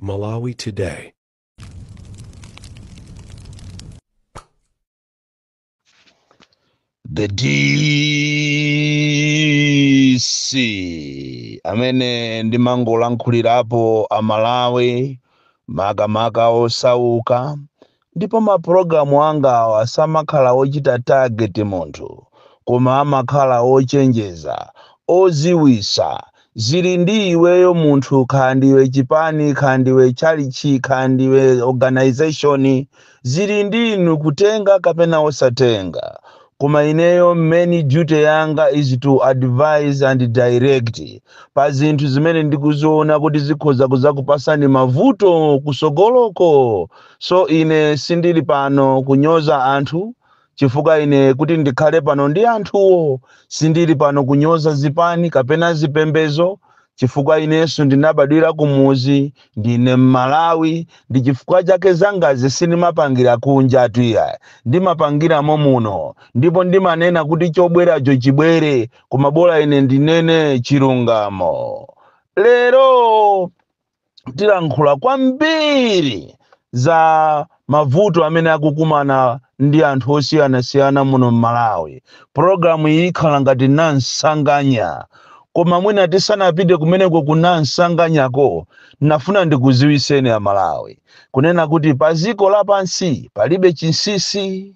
Malawi Today. The DC amene ndimangolankhulirapo Amalawi, makamaka osauka, ndipo mapulogalamu angawa samakhala ochita target munthu, koma amakhala ochenjeza, oziwisa. Zili ndi iweyo munthu, kaya ndiwe chipani, kaya ndiwe chalichi, kaya ndiwe organization, zili ndi inu kutenga kapena osatenga. Koma ineyo main duty yanga is to advise and direct pa zinthu zimene ndikuziona kuti zikhoza kuzakupasani mavuto kusogoloko. So ine sindili pano kunyoza anthu, chifukwa ine kuti ndikhale pano ndi anthuwo. Sindili pano kunyoza zipani kapena zipembezo, chifukwa inenso ndinabadwira kumuzi, ndine Mmalawi. Ndi chifukwa chake zangazi sindimapangira kunja tuya, ndimapangiramo muno, ndipo ndimanena kuti chobweracho chibwere, koma bola ine ndinene chilungamo. Lero tilankhula kwambiri za mavuto amene akukumana ndi anthu osiyanasiyana muno m'Malawi. Pologalamu iyi ikhala ngati nansanganya, koma mwina tisanapite kumeneko kunansanganyako, nafuna ndikuziwiseni Amalawi kunena kuti pa ziko lapansi palibe chinsisi.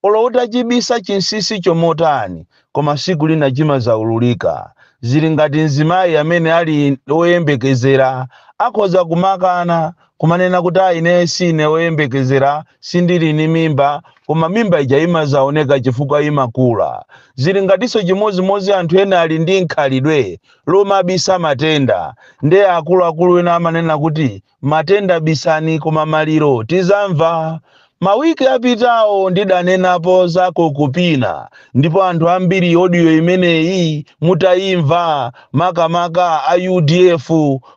Olo utachibisa chinsisi chomotani, koma siku lina chimazaululika. Zili ngati mzimayi amene ali woyembekezera, akhoza kumakana kumanena kuti ayi, ine sine woyembekezera, sindili ni mimba, koma mimba ija imazaoneka chifukwa imakula. Zili ngatinso chimozimozi anthu ena ali ndi nkhalidwe lomabisa matenda, nde akuluakulu ena amanena kuti matenda bisani, koma maliro tizamva. Mawiki apitawo ndidanenapo za Kokopina, ndipo anthu ambiri audio imeneyi mutayimva, makamaka a UDF,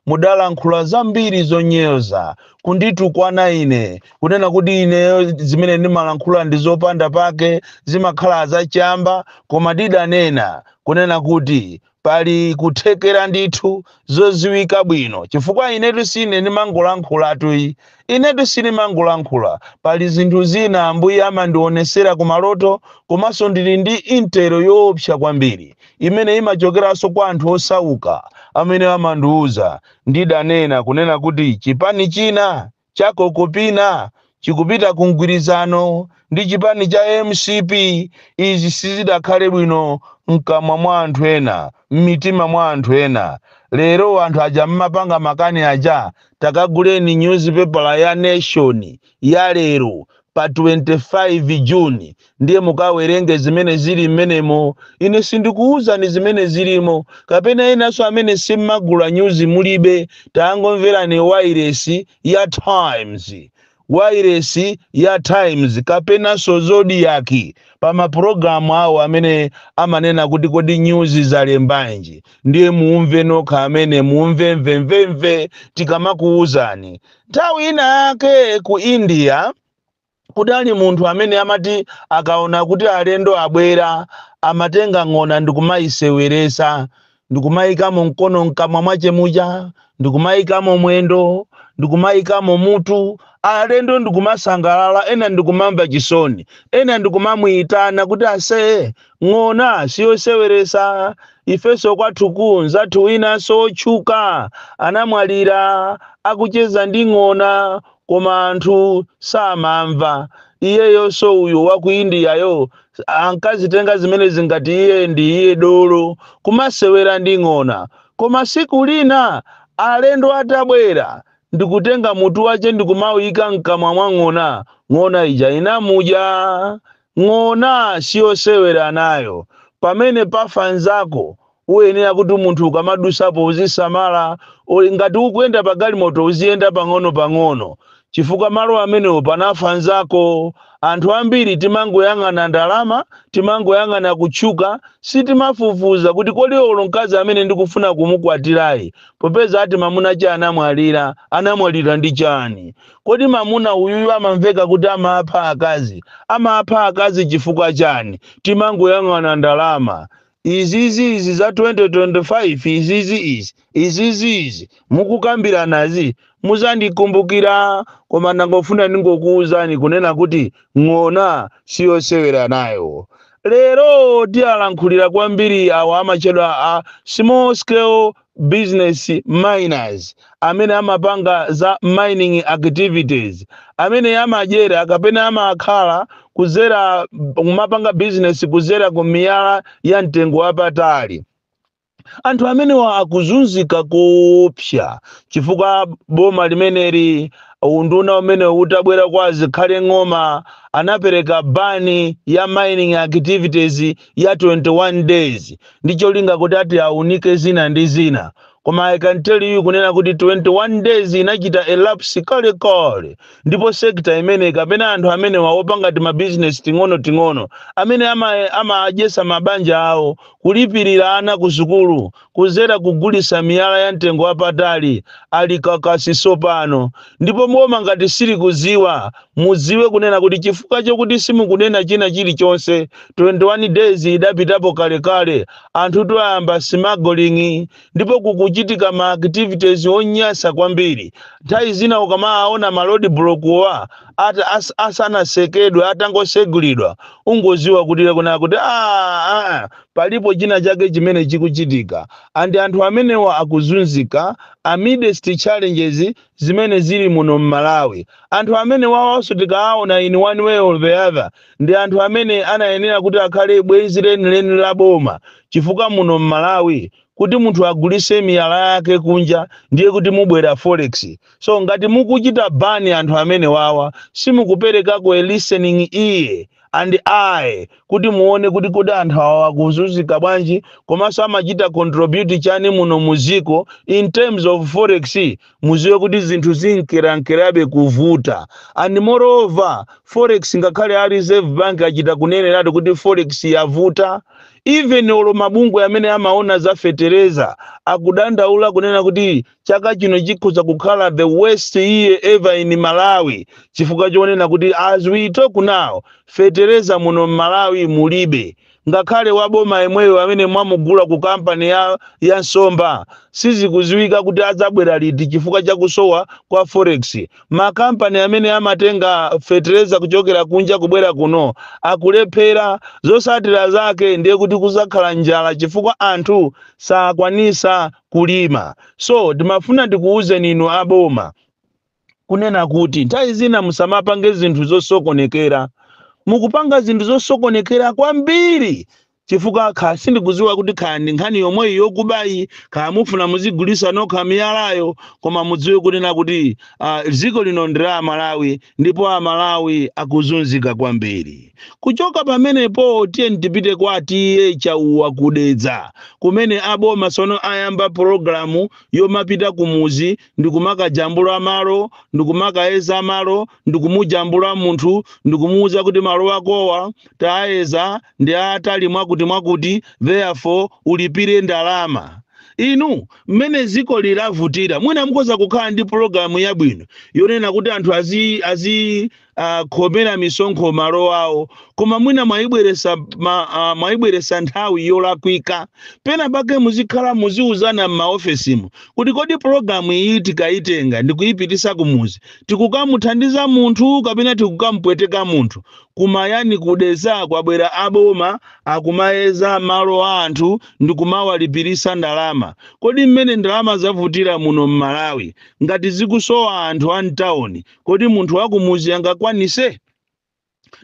mudalankhula zambiri zonyoza, kunditukwana ine, kunena kuti ine zimene ndimalankhula ndi zopanda pake, zimakhala zachamba. Koma ndidanena kunena kuti pali kuthekera ndithu zoziwika bwino, chifukwa inetu sine ndimangolankhulatu, inetu sindimangolankhula. Pali zinthu zina Ambuye amandionesera kumaloto, komanso ndili ndi intel yoopsa kwambiri imene imachokeranso kwa anthu osauka amene amandiuza. Ndidanena kunena kuti chipani china cha Kokopina chikupita ku mgwirizano ndi chipani cha MCP. Izi sizidakhale bwino mkamwa mwa anthu ena, m'mitima mwa anthu ena. Lero anthu aja mmapanga makani aja, takaguleni newspaper ya Nation ya lero pa 25 June, ndiye mukawerenge zimene zili mmenemo. Ine sindikuwuzani zimene zilimo, kapena inanso amene simmagula news mulibe, tangomverani wireless ya Times, wireless ya Times kapenanso Zodiak pa mapulogalamu awo amene amanena kuti kodi news zalembanji, ndiye muumve nokha amene muumve mvemvemve tikamakuwuzani. Nthawi ina yake ku India kudali munthu amene amati akaona kuti alendo abwera, amatenga ng'ona ndikumayiseweresa, ndikumayikamo mkono mkamwa mwache muja, ndikumayikamo mwendo, ndikumayikamo mutu. Alendo ndikumasangalala, ena ndikumamva chisoni, ena ndikumamuyitana kuti ase, ng'ona siyoseweresa. Ifenso kwathu nzathu winanso otchuka anamwalira akucheza ndi ng'ona, koma anthu samamva. Iyeyonso uyu wa ku Indiyayo ankazitenga zimene zingati iye ndi iye dolo kumasewera ndi ng'ona, koma siku lina alendo atabwera ndikutenga mutu wache ndikumawuyika mkamwa mwa ng'ona, ng'ona ija inamudya. Ng'ona siyosewera nayo. Pamene pafa nzako uyenera kuti munthu ukamadusapo uzisamala. Ngati ukuyenda pa galimoto uziyenda pang'ono pang'ono, chifukwa malo amenewo panafa nzako. Anthu ambiri timangoyang'ana ndalama, timangoyang'ana kutchuka, sitimafufuza kuti kodi olo mkazi amene ndikufuna kumukwatirayi, popeza ati mamuna che anamwalira, anamwalira ndi chani? Kodi mamuna uyuyu amamveka kuti amapha akazi, amapha akazi chifukwa chani? Timangoyang'ana ndalama. Izizi izi za 2025, izizi izi, izizi izi mukukambiranazi, muzandikumbukira. Koma ndangofuna ningokuwuzani kunena kuti ng'ona siyosewera nayo. Lero tiyalankhulira kwambiri awo amachedwa a small scale business miners, amene amapanga za mining activities, amene amadyera kapena amakhala kuzera kumapanga business kuzera ku miyala ya mtengo wapatali. Anthu amenewa akuzunzika koopsa chifukwa boma limeneli, unduna umene utabwera kwa Zikhale Ng'oma, anapereka ban ya mining activities ya 21 days ndi cholinga kuti ati aunike zina ndi zina. Koma I can tell you kunena kuti 21 days inachita elapse kalekale, ndipo sector imene kapena anthu amene wawopanga ti mabizinesi ting'ono ting'ono, amene amadyesa mabanja awo, kulipirira ana ku sukulu kuzera kugulisa miyala ya mtengo wapatali, ali kakasiso pano. Ndipo boma ngati sili kuziwa, muziwe kunena kuti chifukwa chokuti simukunena china chilichonse, 21 days idapitapo kalekale. Anthu toyamba smuggling, ndipo kukuchitika ma activities onyasa kwambiri. Nthawi zina ukamaona ma road block wa ata asanasekedwe, atangosegulidwa, ungoziwa kuti kuna kuti palipo china chake chimene chikuchitika. And anthu amenewa akuzunzika amidst challenges zimene zili muno mMalawi. Anthu amene wawonso tikawaona in one way or the other, ndi anthu amene anayenera kuti akhale bwenzi lenileni la boma, chifukwa muno mMalawi kuti munthu agulise miyala yake kunja, ndiye kuti mubwera forex. So ngati mukuchita ban anthu amene wawa, simukuperekako a listening ear and eye kuti muone kuti kodi anthu awa akuzunzika bwanji, komanso amachita contribute chani muno muziko in terms of forex, muziwe kuti zinthu zinkerankerabe kuvuta. And moreover, forex, ngakhale a Reserve Bank achita kuneneratu kuti forex yavuta, even olo mabungwe amene amaona za fetereza akudandaula kunena kuti chaka chino chikhoza kukhala the worst year ever in Malawi, chifukwa chonena kuti as we talk now, fetereza muno mMalawi mulibe. Ngakhale waboma imweyo amene mwamugula ku kampani ya nsomba, sizikuziwika kuti adzabwera liti chifukwa chakusowa kwa forex. Makampani amene amatenga fetereza kuchokera kunja kubwera kuno akulephera. Zosatira zake ndiye kuti kuzakhala njala, chifukwa anthu sakwanisa kulima. So timafuna tikuwuzeni inu aboma kunena kuti nthawi zina musamapange zinthu zosokonekera. Mukupanga zinthu zosokonekera kwambiri, chifukwa kha sindikuziwa kuti kaya ndi nkhani yomweyi yokubayi, kaya mufuna muzigulisa nokha miyalayo. Koma mudziwe kunena kuti dziko lino ndi la Amalawi, ndipo Amalawi akuzunzika kwambiri. Kuchoka pamenepo, tiye tipite kwa T/A Chauwa kuDedza, kumene aboma sono ayamba pologalamu yomapita kumuzi ndikumakajambula malo, ndikumakayeza malo, ndikumujambula munthu, ndikumuwuza kuti malo akowa tayeza ndi atali mwakuti mwakuti, therefore ulipire ndalama. Inu, mmene ziko lilavutira, mwina mukhoza kukhala ndi pologalamu yabwino yonena kuti anthu azi khomera misonkho malo awo, koma mwina mwayibweresa nthawi yolakwika. Pena pake muzikhala muziuzana m'maofesimu kuti kodi pologalamu iyi tikayitenga ndikuyipitisa kumuzi, tikukamuthandiza munthu kapena tikukampweteka munthu? Kumayani kuDedza kwabwera aboma, akumayeza malo a anthu ndikumawalipirisa ndalama. Kodi mmene ndalama zavutira muno mMalawi, ngati zikusowa anthu a mtawuni, kodi munthu wakumuzi angakwanise?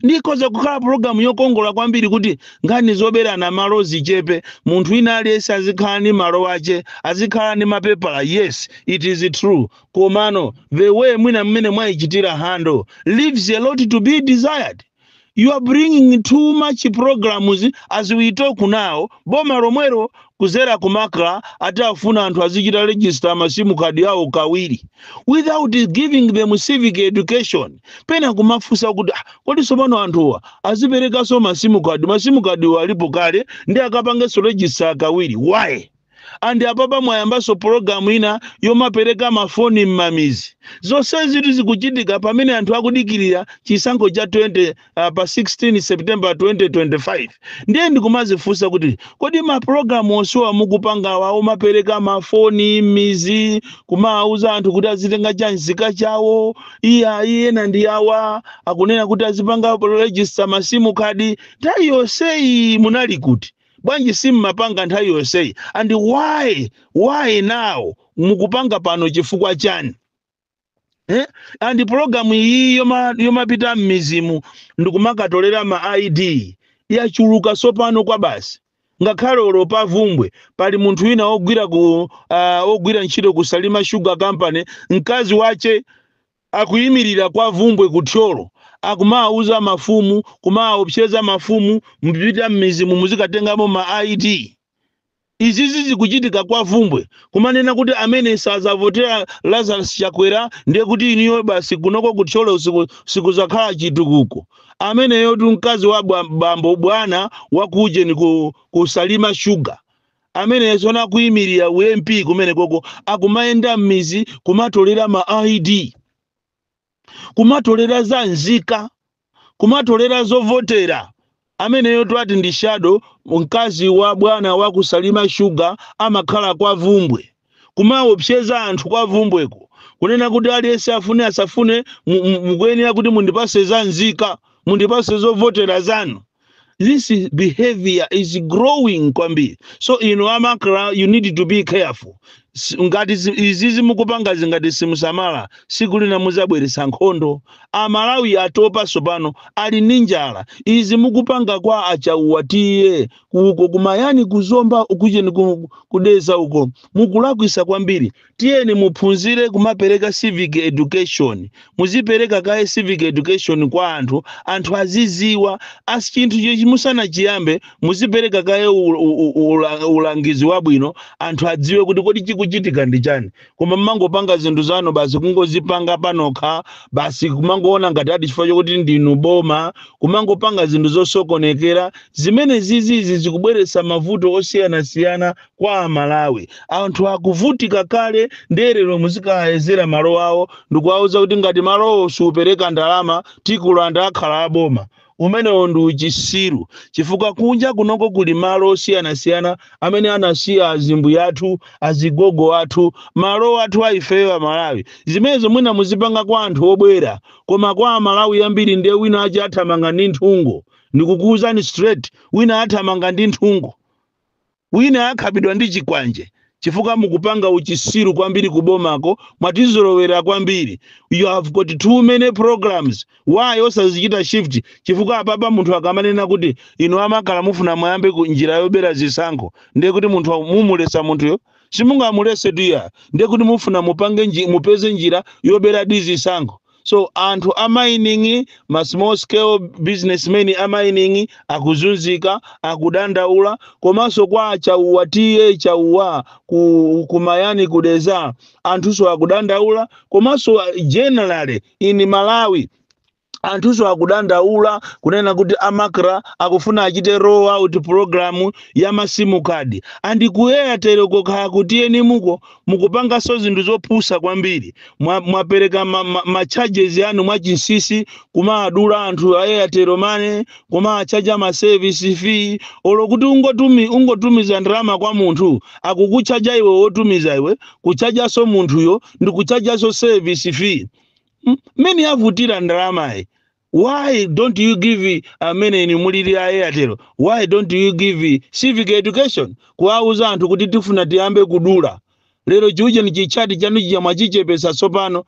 Ndikhoza kukhala pologalamu yokongola kwambiri kuti nkhani zoberana malo zichepe, munthu wina aliyense azikhala ndi malo ache, azikhala ndi mapepala. Yes, it is true, komano the way mwina mmene mwayichitira handle leaves a lot to be desired. You are bringing too much programs. As we talk now, boma lomwero kuzera ku MACRA ati afuna anthu azichita register ma SIM card yawo kawiri without giving them civic education. Pena kumafunsa kuti, "Ah, kodi tsopano anthuwa aziperekanso ma SIM card? Ma SIM card alipo kale, ndi akapangenso register kawiri, why?" And apapa mwayambanso pologalamu ina yomapereka mafoni m'mamizi. Zonsezi zikuchitika pamene anthu akudikirira chisankho cha 20 pa 16 September 2025. Ndiye ndikumazifunsa kuti kodi mapulogalamu onsewa mukupangawa, omapereka mafoni m'mizi, kumawuza anthu kuti azitenga cha nzika chawo, iya iyena ndi awa akunena kuti azipanga register ma SIM card, nthawi yonseyi munali kuti? Bwanji simmapanga nthawi yonseyi? And why now mukupanga pano? Chifukwa chani, eh? And pologalamu iyi yomapita m'mizimu ndikumakatolera ma ID yachuluka sopano kwa basi. Ngakhale olo pa Vumbwe pali munthu wina ogwira ntchito ku Salima Sugar Company, mkazi wache akuyimirira kwa Vumbwe kuthyolo, akumawuza mafumu, kumaopseza mafumu, mpita m'mizimu muzikatengamo ma ID. Izizi zikuchitika kwa Vumbwe, kumanena kuti amene sazavotera Lazarus Chakwera ndiye kuti iniyo basi kunoko kuthyolo sikuzakhala chitukuko. Ameneyo tu mkazi wa bambo bwana wakujeni ku Salima Sugar, amene sona kuyimirira uMP kumene koko, akumayenda m'mizi kumatolera ma ID, kumatolera za nzika, kumatolera zovotera. Ameneyo twati ndi shadow, mkazi wa bwana wa kusalima Sugar, amakhala kwa Vumbwe, kumaopseza anthu kwa Vumbweko, kunena kuti aliyense afune asafune, mukuyenera kuti mundipase za nzika, mundipase zovotera zanu. This behavior is growing kwambiri. So inu a MACRA, you need to be careful. Ngati izizi mukupanga zingati simusamala, siku lina muzabweretsa nkhondo. Amalawi atopa sopano, ali ndi njala. Izi mukupanga kwa Achauwa tiye uko kumayani, kuzomba kucheni, kudeza uko, mukulakwisa kwambiri. Tiyeni muphunzire kumapereka civic education. Muzipereka kaye civic education kwa anthu, anthu aziziwa asi chinthu chichi musanachiyambe. Muzipereka kaye ulangizi wabwino, anthu adziwe kuti kodi chikuchitika ndi chani. Koma mmangopanga zinthu zanu basi, kungozipanga panokha basi, kumangoona ngati ati chifukwa chokuti ndinu boma, kumangopanga zinthu zosokonekera. Zimene zizizi zikubweretsa mavuto osiyanasiyana kwa Amalawi. Anthu akuvutika kale, nderero muzikayezera malo awo ndikuwauza kuti ngati malowo siupereka ndalama, tikulanda, akhala aboma. Umenewo ndi uchisiru, chifukwa kunja kunoko kuli malo osiyanasiyana amene anasiya azimbuya athu, azigogo athu, malo athu aifeyo Amalawi. Zimenezo mwina muzipanga kwa anthu obwera, koma kwa Amalawi ambiri, ndiye wina achi athamanga ndi nthungo. Ndikukuwuzani straight, wina athamanga ndi nthungo, wina akhapidwa ndi chikwanje, chifukwa mukupanga uchisiru kwambiri kubomako. Mwatizolowera kwambiri. You have got too many programs. Why osazichita shift? Chifukwa apapa munthu akamanena kuti inu a MACRA mufuna mwayambe ku njira yobera zisankho, ndiye kuti munthu mumulesa munthuyo? Simungamulese tuya. Ndiye kuti mufuna mupange mupeze njira yobera di zisankho. So anthu a mining, ma small scale businessmen a mining akuzunzika, akudandaula. Komanso kwa Chauwa, tiye Chauwa, kumayani, kudeza, anthuso akudandaula. Komanso generally in Malawi anthuso akudandaula, kunena kuti a MACRA akufuna achite roll out program ya ma SIM card. And ku Airtel kokhala kutiyeni muko mukupanganso zinthu zopusa kwambiri. Mwapereka ma charges anu mwachinsinsi, kumaadula anthu a Airtel Money, kumachaja ma service fee. Olo kuti ungotumiza ndalama kwa munthu, akukuchaja iwe wotumiza iwe, kuchajaso munthuyo ndi kuchajaso service fee. Mmene yavutira ndalamayi, why don't you give amene inu mulili a Airtel, why don't you give civic education, kuwauza anthu kuti tifuna tiyambe kudula lero? Chiuje ni chichati chanu chija mwachichepesa tsopano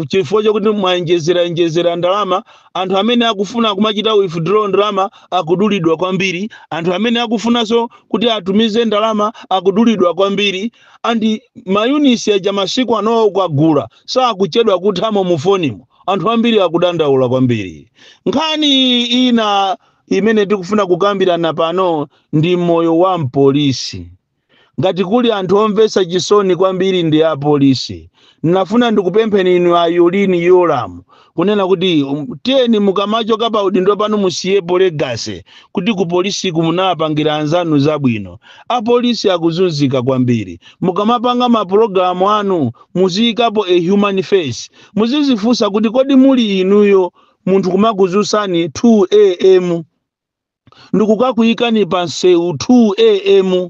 chifukwa chokuti mwaenjezera ndalama. Anthu amene akufuna kumachita withdraw ndalama akudulidwa kwambiri, anthu amene akufunanso kuti atumize ndalama akudulidwa kwambiri. And ma units aja masiku anowo ukagula sakuchedwa kuthamo mu fonimo. Anthu ambiri akudandaula kwambiri. Nkhani ina imene tikufuna kukambirana pano ndi moyo wa mpolisi. Ngati kuli anthu omvetsa chisoni kwambiri ndi apolisi. Ndinafuna ndikupempheni inu a Merlyne Yolamu kunena kuti tiyeni mukamachoka pa udindo panu musiyepo legacy kuti ku polisiku munawapangira anzanu zabwino. Apolisi akuzunzika kwambiri. Mukamapanga mapulogalamu anu muziyikapo a human face. Muzizifunsa kuti kodi muli inuyo munthu kumakuzusani 2 a.m. ndikukakuyikani pa msewu 2 a.m.,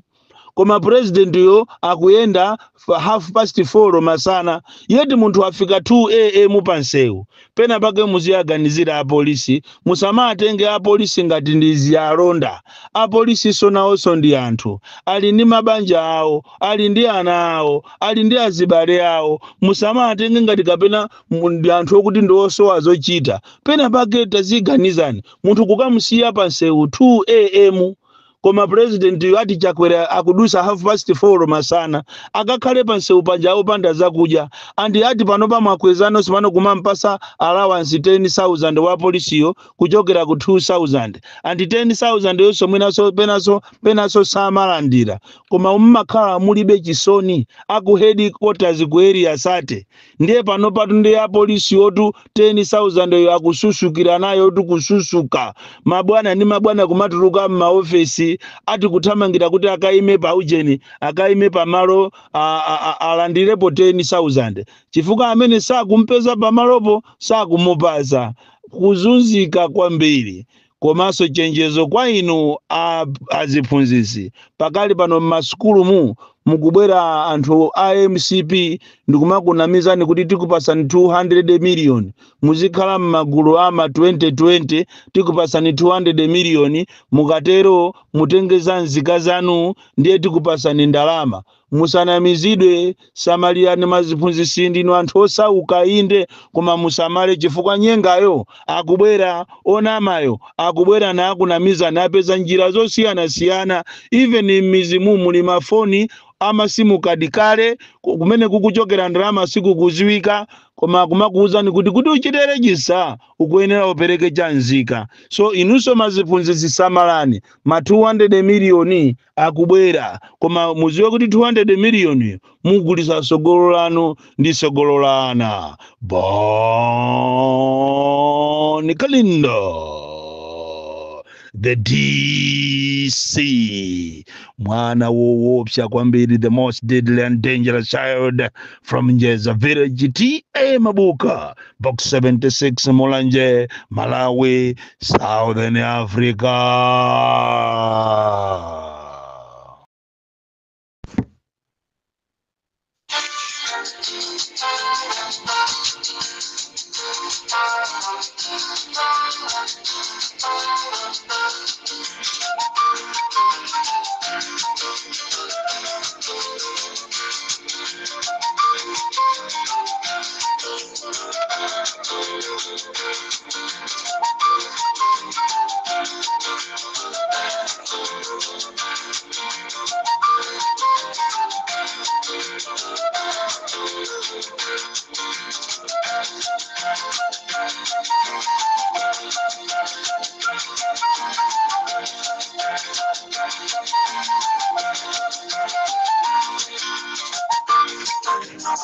koma president yo akuyenda 4:30 masana, yeti munthu afika 2 a.m. pa msewu. Pena pake muziyaganizira apolisi. Musamatenge apolisi ngati ndi ziyalonda. Apolisi nawonso ndi anthu, ali ndi mabanja awo, ali ndi ana awo, ali ndi azibale awo. Musamatenge ngati kapena ndi anthu okuti ndi osowa zochita. Pena pake taziganizani, munthu kukamusiya pa msewu 2 a.m., koma president yu ati Chakwera akudusa 4:30 masana, akakhale pa msewu panja opanda zakudya. Andi ati pano pamwakwezano sipano kumampasa allowance 10,000 wa polisiyo kuchokera ku 2000, andi 10,000 yonso mwinaso penaso samalandira. Koma mmakhala mulibe chisoni aku headquarters ku Area 30? Ndiye pano patu ndi apolisi otu 10,000 yo akususukira nayo tu, kususuka mabwana ndi mabwana kumatuluka m'maofesi ati kuthamangira kuti akaime pa ujeni, akaime pamalo alandirepo 10,000, chifukwa amene sakumpeza pamalopo sakumupasa. Kuzunzika kwambiri. Komanso chenjezo kwa inu aziphunzitsi, pakali pano m'masukulumu mukubwera anthu a MCP ndikumakunamizani kuti tikupasani 200 million, muzikhala m'magulu ama 2020, tikupasani 200 million, mukatero mutengeza nzika zanu, ndiye tikupasani ndalama. Musanamizidwe, samalirani maziphunzitsi. Ndinu anthu osauka inde, koma musamale chifukwa nyengayo akubwera, onamayo akubwera naakunamiza, napeza njira zosiyanasiyana. Even m'mizimu muli mafoni ama SIM card kale, kumene kukuchokera ndalama sikukuziwika, koma kumakuwuzani kuti uchite register ukuyenera upereke chanzika. So inunso maziphunzitsi samalani, ma 200 miliyoni akubwera, koma muziwe kuti 200 miliyoni mugulisa sogolo lanu ndi sogolo la ana. Bon Kalindo, the DC, mwana woopsa kwambiri, the most deadly and dangerous child from Njeza Village, T/A Mabuka, Box 76, Mulanje, Malawi, Southern Africa.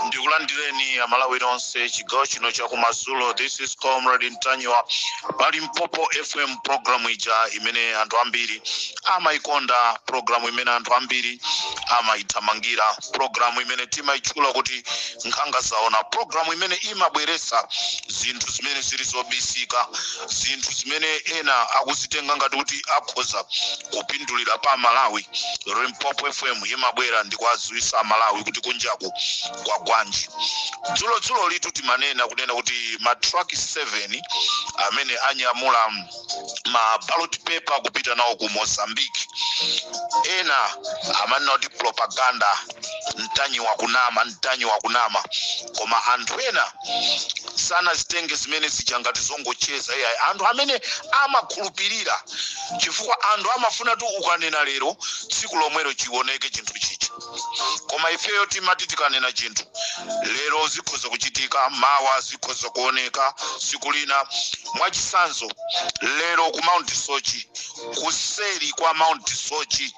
Ndikulandireni Amalawi nonse chigawo chino chakumadzulo. This is Comrade Ntanyiwa pa Limpopo FM, program ija imene anthu ambiri amayikonda, program imene anthu ambiri amayithamangira, program imene timayitchula kuti Nkhanga Zaona, program imene imabweretsa zinthu zimene zili zobisika, zinthu zimene ena akuzitenga ngati kuti akhoza kupindulira pa Malawi. Limpopo FM imabwera ndi kuwadziwitsa Malawi kuti kunjaku kwagwanji. Dzulo litu timanena kunena kuti ma truck 7 amene anyamula ma ballot paper kupita nawo ku Mozambique, ena amanena kuti propaganda, Ntanyiwa kunama, Ntanyiwa kunama, koma anthu ena sanazitenge zimene zija ngati zongocheza iyayi. Anthu amene amakhulupirira, chifukwa anthu amafuna tu ukanena lero, tsiku lomwelo chioneke chinthu chicha. Koma ifeyo timati tikanena chinthu lero, zikhoza kuchitika mawa, zikhoza kuoneka tsiku lina. Mwachisanzo, lero ku Mount Sochi, kuseri kwa Mount Sochi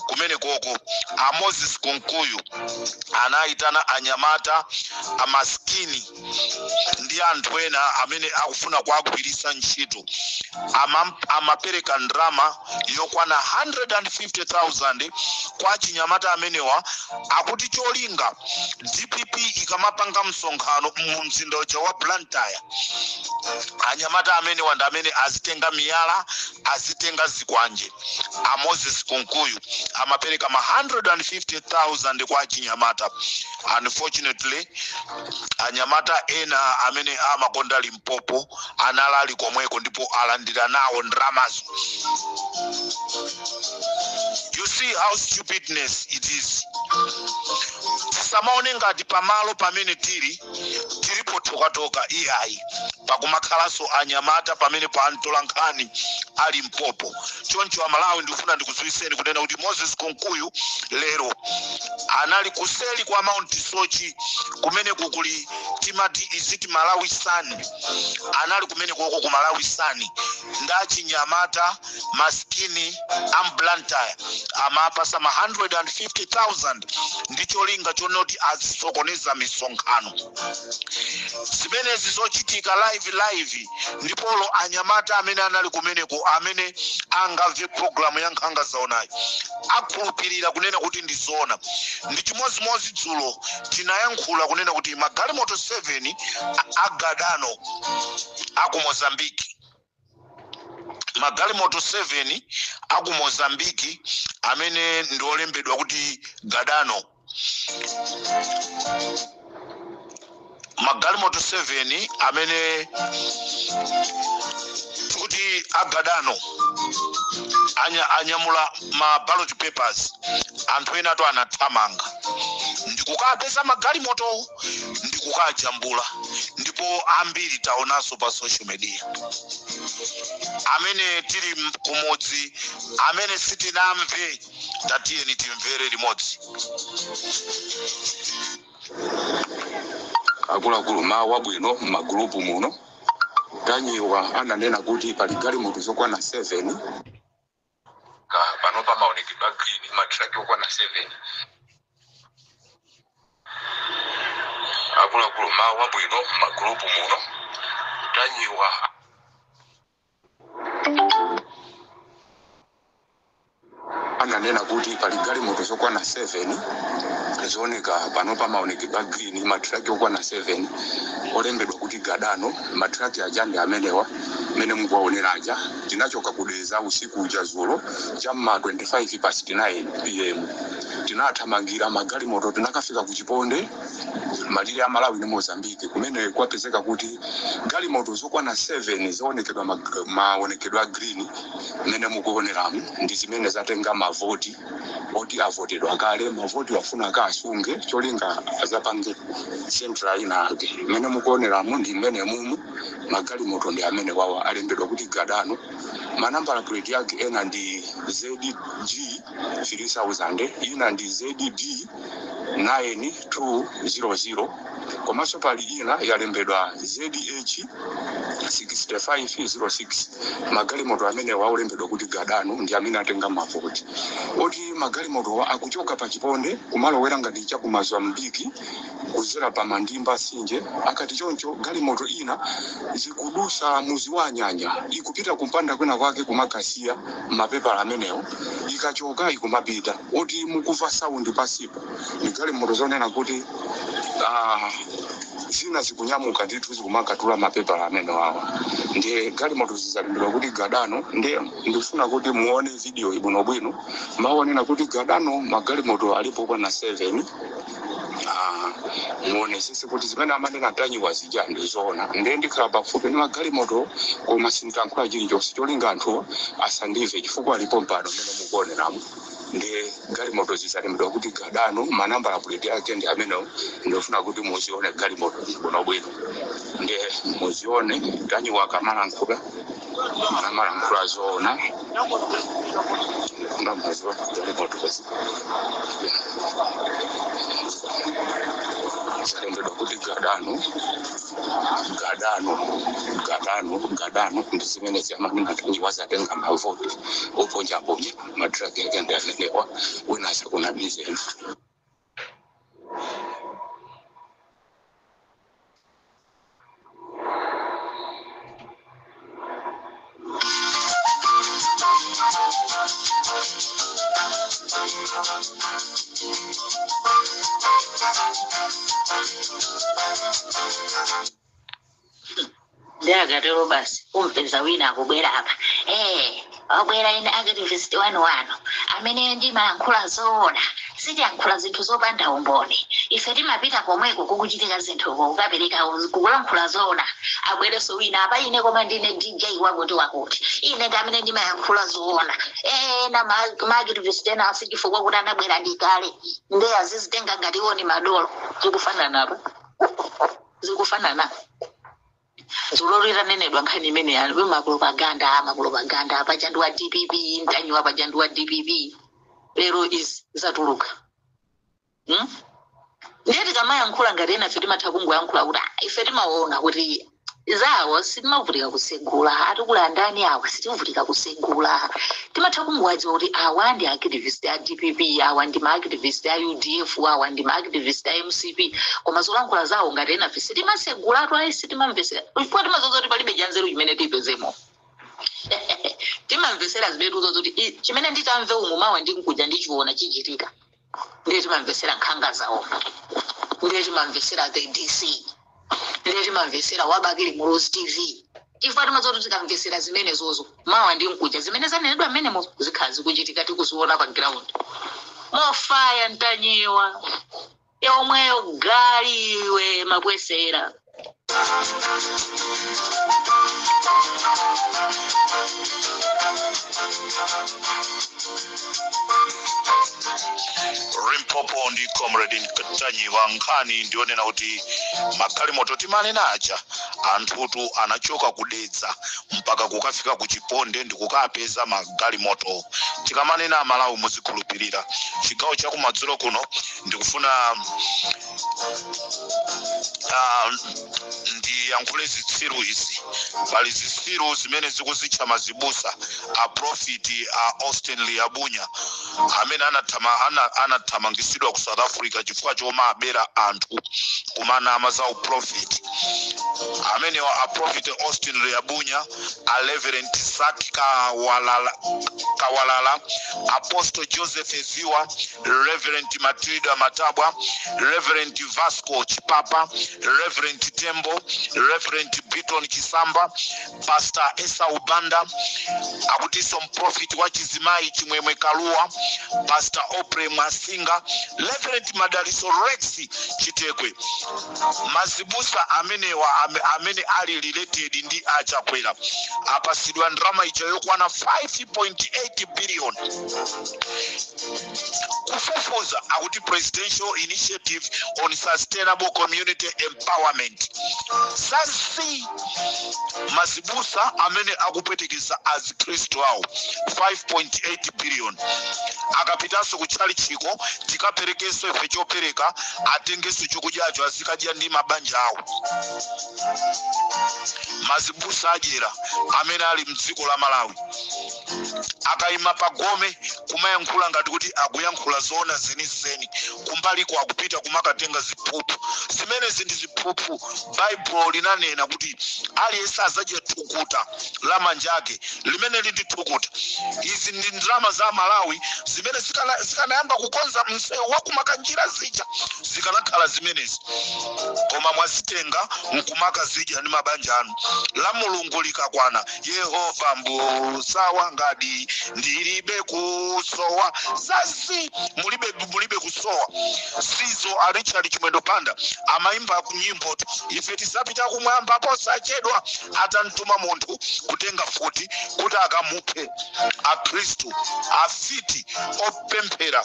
kumene koko, a Moses Kunkuyu anayitana anyamata amaskini ndi anthu ena amene akufuna kuagwiritsa ntchito. Amapereka ndrama yokwana 150,000 kwa chinyamata amenewa, akuti cholinga DPP ikamapanga msonkhano mu mzinda uja wa Blantyre, anyamata amenewa ndi amene azitenga miyala, azitenga zikwanje. A Moses Kunkuyu amapereka ma 150,000 kwa chinyamata. Unfortunately, anyamata ena amene amakonda Limpopo analali komweko ndipo alandira nawo ndramazo. You see how stupidness it is. Tisamaone ngati pamalo pamene tili tilipo tokatoka, iyayi, pakumakhalanso anyamata pamene pa ntolankhani ali mpopo. Choncho Amalawi, ndikufuna ndikudziwitseni kunena kuti Moses Kunkuyu lero anali kuseli kwa Mount Sochi kumene kukuli timati iziti Malawi Sun. Anali kumene koko ku Malawi Sun ndachinyamata maskini a m'Blantyre, amapasa ma 150,000 ndi cholinga chonoti azisokoneza misonkhano. Zimenezi zochitika live live, ndipolo anyamata amene anali kumeneko, amene angamve programu ya Nkhanga Zaonayo, akhulupirira kunena kuti ndi zona. Ndi chimozimozi dzulo tinayankhula kunena kuti magalimoto 7 agadano aku Mozambiki, magalimoto 7 aku Mozambiki amene ndi olembedwa kuti Gadano, magalimoto 7 amene tikuti agadano anyamula ma ballot papers. Anthu ena ato anathamanga ndikukapeza magalimoto ndikukajambula, ndipo ambiri taonanso pa social media. Amene tili kumudzi, amene sitinamve, tatiyeni timvere limodzi. Akuluakulu, mawu abwino. M'magulupu muno Tanyiwa ananena kuti pali galimoto zokwana 7 ka pano pa maonekedwe a green, matraki okwana 7. Akuluakulu, mawu abwino. M'magulupu muno Tanyiwa ananena kuti pali galimoto zokwana 7 zooneka pano pa maonekedwe a green, matraki okwana 7 olembedwa kuti Gadano. Matraki aja ndi amenewa mmene mukuwaonera aja. Tinachoka kudeza usiku uja zulo cham'ma 25 past 9 p.m. Tinathamangira magalimoto, tinakafika ku Chiponde, malire a Malawi ndi Mozambique, kumene kwapezeka kuti galimoto zokwana 7 zoonekedwa maonekedwe a green mmene mukuoneramu ndi zimene zatenga mavoti oti avotedwa kale. Mavoti afuna akasunge, cholinga azapange central ina ake. Mmene mukuoneramu ndi mmene mumu magalimoto ndi amene wawa alembedwa kuti Gadano. Manambala plate yake ena ndi ZG 3000, ina ndi ZD 9200, komanso pali ina yalembedwa ZH 6506. Magalimoto amene waolembedwa kuti Gadano ndi amene atenga mavoti oti magalimotowa akuchoka pa Chiponde kumalowera ngati cha ku Mozambiki kuzera pa Mandimba Sinje. Akati choncho, galimoto ina zikudusa muzi wa Anyanya, ikupita kumpanda kwina kwake kumakasiya mapepala amenewo, ikachoka ikumapita. Oti mukuva sound pasipo ni galimoto zonena kuti zina zikunyamuka ndithu zikumakatula mapepala amene wawa. Ndiye galimoto zizalembedwa kuti Gadano. Ndiye ndikufuna kuti muone video ibwinobwino. Maonena kuti Gadano, magalimoto alipo kwana 7. Muonesese kuti zimene amanena Tanyiwa zija ndizoona. Ndiye ndikhala pafupi ndi magalimoto, koma sindiyankhula chilichonse, cholinga anthuwa asandimve chifukwa alipo mpano. Mmene mukuoneramo ndi galimoto zizalembedwa kuti Gadano, manambala plate yake ndi amenewo. Ndofuna kuti muzione galimoto bwinobwino, ndiye muzione. Tanyiwa akamalankhula amalankhula zoona. Ndamaziwa galimotozi zalembedwa kuti Gadano, Gadano, Gadano, Gadano. Ndi zimene ziamanena Ntanyiwa zatenga mavoti uponyaponya. Matraki yake ndi amenewa, wina asakunamizeni. Ndi akatero basi, umpeza wina akubwera apa, wabwera ine activist wanu wanu amene ndimayankhula zoona. Sitiyankhula zinthu zopanda umboni. Ife timapita komweko kukuchitika zinthuko kukapereka kukulankhula zoona. Abwerenso wina apa, ine koma ndine DJ wakuti wakuti, ine ndi amene ndimayankhula zoona. Ena ma activist ena asi chifukwa kuti anabwera ndikale, nde azizitenga ngati iwo ni madolo. Zikufanana apa, zikufanana. Dzulo litanenedwa nkhani imene yani mapropaganda, mapropaganda paja ndi wa DPP, Ntanyiwa paja ndi wa DPP. Lero izi zatuluka, Ndiye tikamayankhula ngati ena ife timatha kungoyankhula kuti, "Ah, ife timaona kuti zawo sitimavutika kusegula, atikula ndani awa, sitivutika kusegula." Timatha kungowadziwa kuti awa ndi activist a DPP, awa ndi maactivist a UDF, awa ndi maactivist a MCP, koma zolankhula zawo ngati ena ife sitimasegulatu ayi, sitimamvesera chifukwa timazoza kuti palibe chanzeru chimene tipezemo. Timamvesera zimene tikuzoza kuti chimene nditamve umu mawa ndinkuja ndichiona chichitika. Ndiye timamvesera nkhanga zawo, ndiye timamvesera the DC, ndiye timamvesera wabakili Muluzi TV, chifukwa timazoti tikamvesera zimene zozo mawa ndi nkuja zimene zanenedwa mmenemo zikhala zikuchitika, tikuziona pa ground. Mofaya Ntanyiwa yomweyo galiwe mapwesera. Limpopo ndi Comrade Ntanyiwa. Nkhani ndionena kuti magalimoto timanena aja, anthutu anachoka kudedza mpaka kukafika ku Chiponde ndi kukapeza magalimoto. Tikamanena, Amalawi, muzikhulupirira. Chigawo chakumadzulo kuno ndikufuna ndiyankhule zitsiru izi. Pali zitsiru zimene zikuzitcha mazibusa, a Prophet a Austin Liabunya amene anathamangisidwa ku South Africa chifukwa choma abera anthu kumanama za uprofeti. Amenewa a Prophet Austin Liabunya, a Reverend Sak Kawalala, Kawalala, Apostle Joseph Eziwa, Reverend Matilda Matabwa, Reverend Vasco Chipapa, Reverend Tembo, Reverend Biton Chisamba, Pastor Esau Banda, akutinso mprofiti wa chizimayi Chimwemwe Kaluwa, Pastor Opre Mwasinga, Reverend Madaliso Rex Chitekwe. Mazibusa amenewa amene ali related ndi Achakwera apasidwa ndalama ija yokwana 5.8 billion. Kufufuza akuti Presidential Initiative on Sustainable Community Empowerment. Sasi mazibusa amene akupwetekeza azikhristu awo 5.8 billion. Akapitanso kutchalichiko, tikaperekenso ife chopereka, atengenso chokudyacho azikadya ndi mabanja awo. Mazibusa adyera amene ali mdziko la Malawi akayima pagome kumayankhula ngati kuti akuyankhula zoona zenizeni, kumbaliko akupita kumakatenga ziphuphu. Zimenezi ndi ziphuphu. Baibulo linanena kuti aliyense azadya thukuta la manja ake, limene lindi thukuta. Izi ndi ndalama za Malawi zimene zikanayamba kukonza msewu wakumakanjira zija, zikanakhala zimenezi, koma mwazitenga nkumaka zidya ndi mabanja anu. La Mulungu likakwana, Yehova mbusa wangadi, ndilibe kusowa. Zazi, mulibe, mulibe kusowa. Sizo a Richard Chimwendo Banda amayimba nyimbo, ife tisapita kumwamba posachedwa, atamtuma munthu kutenga futi kuti akamuphe. Akhristu afiti opemphera.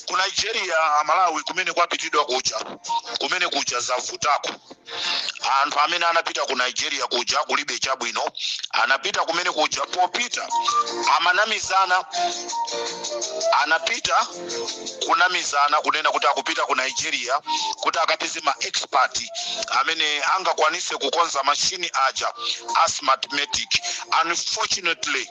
Ku Nigeria, Amalawi, kumene kwapitidwa kuja, kumene kuja zavutako. Anthu amene anapita ku Nigeria kuja kulibe chabwino. Anapita kumene kuja, popita amanamizana, anapita kunamizana kunena kuti akupita ku Nigeria kuti akapeze ma expert amene angakwanise kukonza mashini aja a Smartmatic. Unfortunately,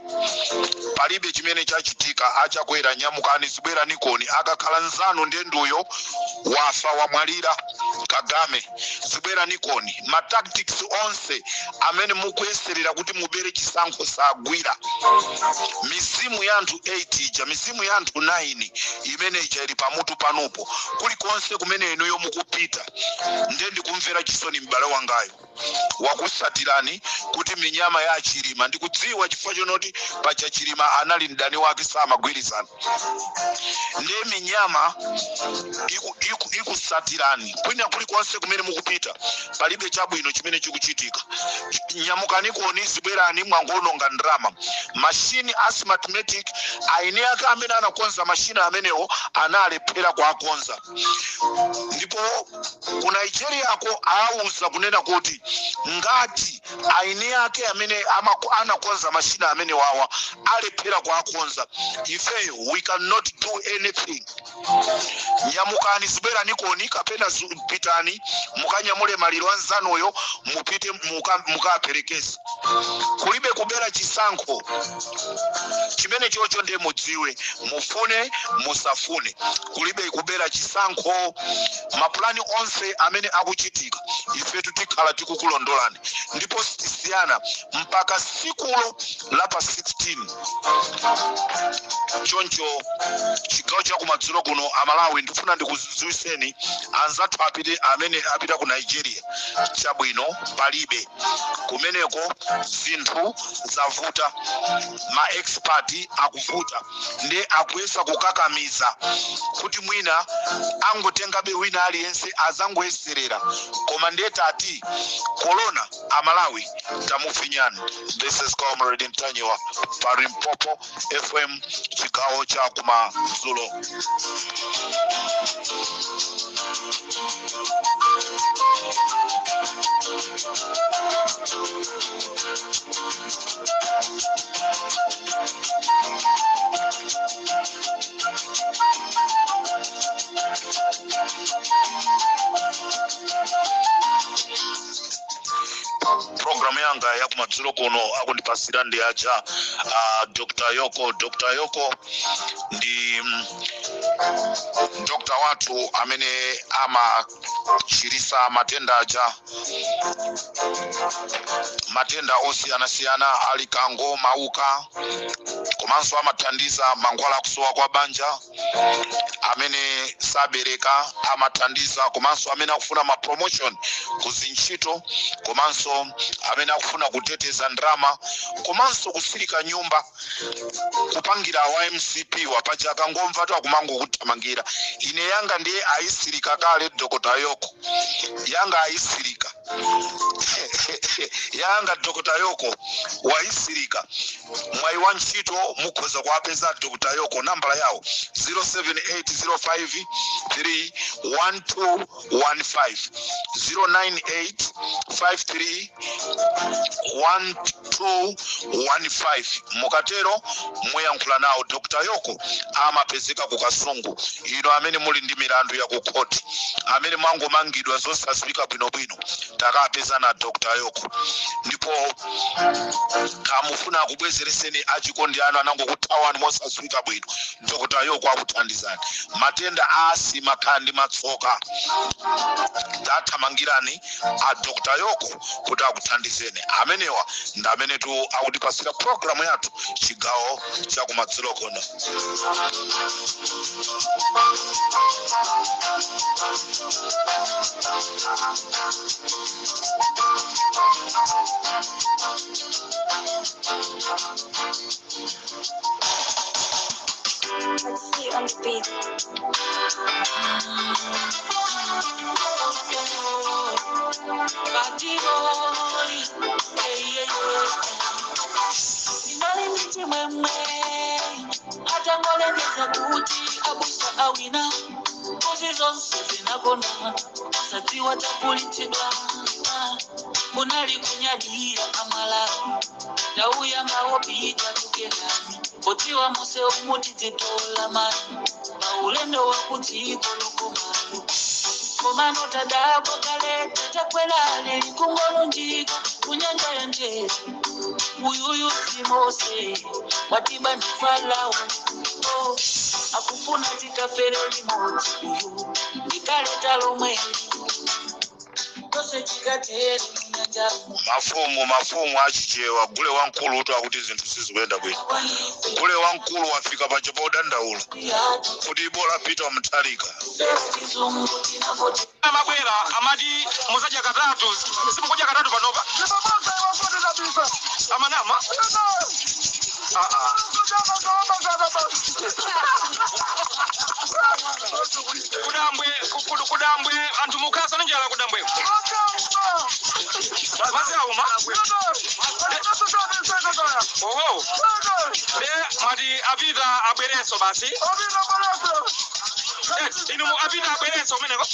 palibe chimene chachitika. Achakwera, nyamukani, zibwera nikoni. Akakhala nzanu ndenduyo wafa, wamwalira Kagame. Zibwera nikoni. Ma tactics onse amene mukuyeserera kuti mubere chisankho sagwira. Mizimu ya anthu 8 ija, mizimu ya anthu 9 imene ija ili pamutu panupo kulikonse kumene inuyo mukupita. Nde ndikumvera chisoni m'bale wangayo wakusatirani kuti minyama ya Chilima. Ndikudziwa chifukwa chonoti paja Chilima anali mdani wake, samagwirizana. Nde minyama ikusatirani kwina kulikonse kumene mukupita. Palibe chabwino chimene chikuchitika. Nyamukanikoni, zibwerani, mwangononga ndrama. Mashini a Smartmatic, aine ake amene anakonza mashini amenewo analephera kuakonza. Ndipo ku Nigeriako auza kunena kuti ngati aine ake amene anakonza mashini amene wawa alephera kuakonza, ifeyo we cannot do anything. Nyamukani, zibwerani koni, kapena pitani mukanyamule maliro anzanuyo, mupite mukaperekeze. Kulibe kubera chisankho chimene chocho. Ndiye mudziwe, mufune musafune, kulibe kubera chisankho. Mapulani onse amene akuchitika, ifetu tikhala tikukulondolani ndipo sitisiyana mpaka sikulo la pa 16. Choncho chigawo chakumadzulo kuno, Amalawi, ndifuna ndikudziwiseni anzathu apite amene apita ku Nigeria, chabwino palibe kumeneko. Zinthu zavuta, ma expert akuvuta, ndi akuyesa kukakamiza kuti mwina angotengabe wina aliyense azangoyeserera. Koma ndiye tati corona, Amalawi, tamufinyani. This is Comrade Mtanyiwa pa Limpopo FM, chigawo cha kumadzulo. Programu yanga yakumadzulo kuno akundipasira ndi aja Dr Yoko. Dr Yoko ndi Dr wathu amene amachirisa matenda aja, matenda osiyanasiyana ali kango mauka, komanso amathandiza mankhwala akusowa kwa banja, amene sabereka amathandiza, komanso amene akufuna ma promotion kuzintchito, komanso amene akufuna kuteteza ndrama, komanso kusilika nyumba, kupangira wa MCP wapaja akangomva tu akumangokuthamangira. Ine yanga ndiye ayisilika kale. Dokota Yoko yanga ayisilika yanga. Dokota Yoko wayisilika. Mwayi wa ntchito mukhoza kuwapeza Dr Yoko, nambala yawo 07805 31215, 098 53 1215. Mukatero muyankhula nawo. Dr Yoko amapezeka ku Kasungu. Ino amene muli ndi milandu ya ku khoti, amene mwangomangidwa zosadziwika bwinobwino, takapeza na Dr Yoko. Ndipo kamufuna akubwezereseni achikondi anu anangokuthawani mosadziwika bwino, Dr Yoko akuthandizani. Matenda a asima khandi matsoka, tathamangirani a Dr Yoko kuti akuthandizeni. Amenewa ndi amene tu akutipasira programu yathu chigawo chakumadzulo kuno. Let's on the beat. Patiroli, inali ndi chimwemwe atangolengeza kuti abusa awina, mbuzi zonse zinakona sadziwa takulitsidwa. Munali kunyadira Amalawi, tauyambawo pita kukenani podziwa mose umutidzitola mani paulendo wakudziko lokomalo. Komano tadabwa kaleta takwelale likungolunjika kunyanja ya njere, uyuyu simose watiba ndi Farao. Oh, akufuna tikafere limodzi, uyu ndikaleta lomwe tose tikatere munyanja. Mafumu, mafumu achichewa, gule wamkulu uti akuti zinthu sizikuyenda bwino. Gule wamkulu wafika paja podandaula kuti bola Peter Mutharika. Chizungu tinavoti. Amabwera amati muzadya katatu, simukudya katatu panopa. Amanama. Ah, ah. Kudambwe, kudambwe anthu mukhaso ndi njala kudambweko, madzi auma. Oho, de mwati apita abwerenso basi. Inu apita abwerenso kumeneko.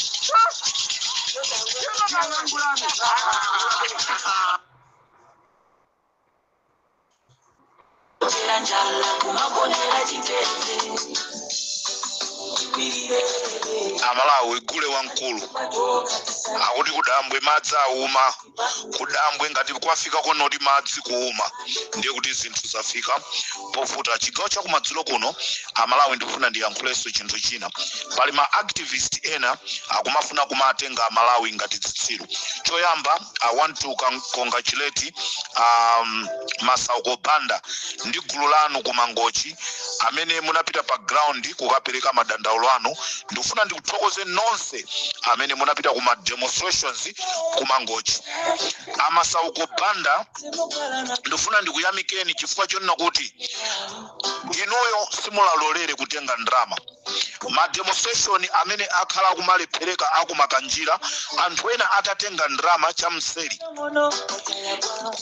Tera njala kumagonera chitete chipirire. Amalawi, gule wamkulu akuti kudambwe madzi auma. Kudambwe ngati kwafika konoti madzi kuuma, ndiye kuti zinthu zafika povuta. Chigawo chakumadzulo kuno, Amalawi, ndikufuna ndiyankhulenso chinthu china. Pali ma activist ena akumafuna kumatenga Amalawi ngati zitsiru. Choyamba, I want to congratulate Masauko Banda ndi gulu lanu kumangochi amene munapita pa ground kukapereka madandaulo anu. Ndikufuna ndikuthokoze nonse amene munapita kuma demonstrations kumangochi. Amasauko Banda, ndikufuna ndikuyamikeni chifukwa chonena kuti inuyo simulalolere kutenga ndrama. Ma demonstration amene akhala akumalephereka akumakanjira, anthu ena atatenga ndrama chamseri,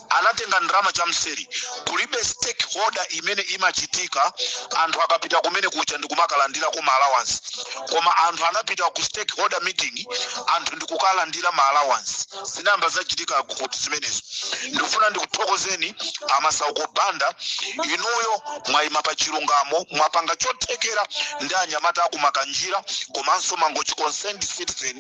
anatenga ndrama chamseri. Kulibe stakeholder imene imachitika anthu akapita kumene kucha ndikumakalandira ku ma allowance, koma anthu anapita ku stakeholder meeting, anthu ndikukalandira ma allowance. Zinamba zachitika kuti zimenezo. Ndikufuna ndikuthokozeni Amasauko Banda, inuyo mwayima pa chilungamo, mwapanga chothekera ndi anyamata akumakanjira komanso Mangochi concerned citizen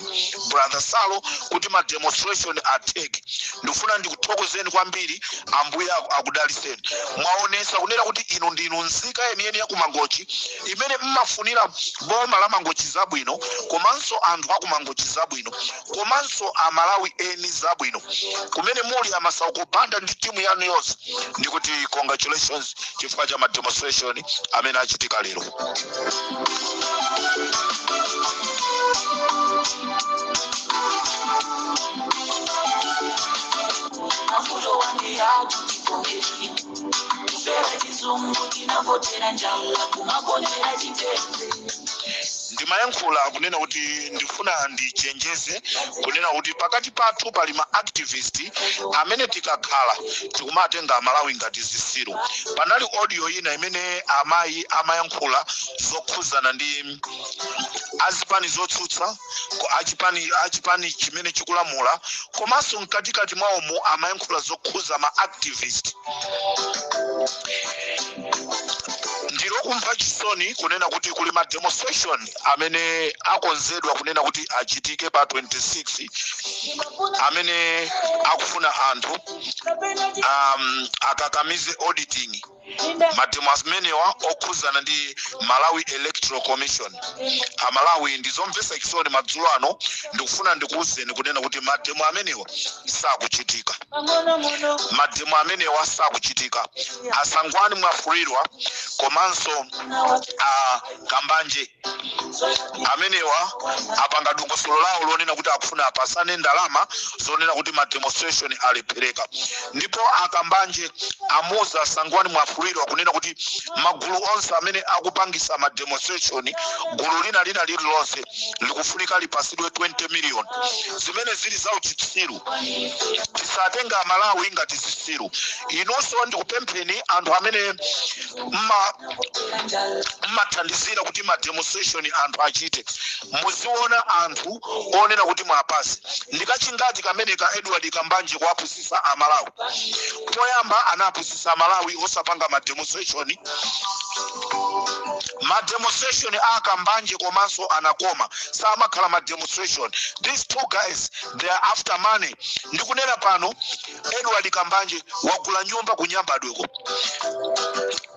brother Salo kuti ma demonstration atheke. Ndikufuna ndikuthokozeni kwambiri, Ambuye akudaliseni. Mwaonesa kunena kuti inu ndinu nzika yeniyeni ya kumangochi imene mmafunira boma la Mangochi zabwino, komanso anthu akumangochi zabwino, komanso Amalawi eni zabwino. Kumene muli Amasauko Banda ndi timu yanu yonse, ndikuti congratulations chifukwa cha ma demonstration amene achitika lero. Mavuto wandiyatu tipongeri kufera chizungu tinavotera njala kumagonera chitete. Ndimayankhula kunena kuti ndifuna ndichenjeze kunena kuti pakati pathu pali ma activist amene tikakhala tikumatenga Amalawi ngati zisiru. Panali audio ina imene amayi amayankhula zokhuzana ndi azipani zotsutsa, achipani chimene chikulamula, komanso mkatikati mwawomo amayankhula zokhuza ma activist. Ndilokumva chisoni kunena kuti kuli ma demonstration amene akonzedwa kunena kuti achitike pa 26, amene akufuna anthu akakamize auditing. Mademo amenewa okhuzana ndi Malawi Electoral Commission. Amalawi, ndizomvetsa chisoni, madzulo ano ndikufuna ndikuwuzeni kunena kuti mademo amenewa sakuchitika. Mademo amenewa sakuchitika. Asangwani Mwafulirwa komanso Kambanje. Amenewa apanga dongosolo lawo lonena kuti akufuna apasane ndalama zonena kuti ma demonstration alephereka. Ndipo akambanje amuza Sangwani Mwafulirwa kunena kuti magulu onse amene akupangisa ma demonstration, gulu lina lina lililonse likufunika lipasidwe 20 million, zimene zili za uchitsiru. Tisatenga Amalawi ngati zitsiru. Inonso ndikupempheni, anthu amene mmathandizira kuti ma demonstration anthu achite, muziona anthu onena kuti mwapasi. Ndikachingati kamene ka Edward Kambanje kuapusisa Amalawi. Poyamba anapusisa Amalawi osapanga ma demonstration. Ma demonstration a Kambanje komanso anakoma samakhala ma demonstration. These two guys, they are after money. Ndikunena pano, Edward Kambanje wagula nyumba ku Nyambadweko.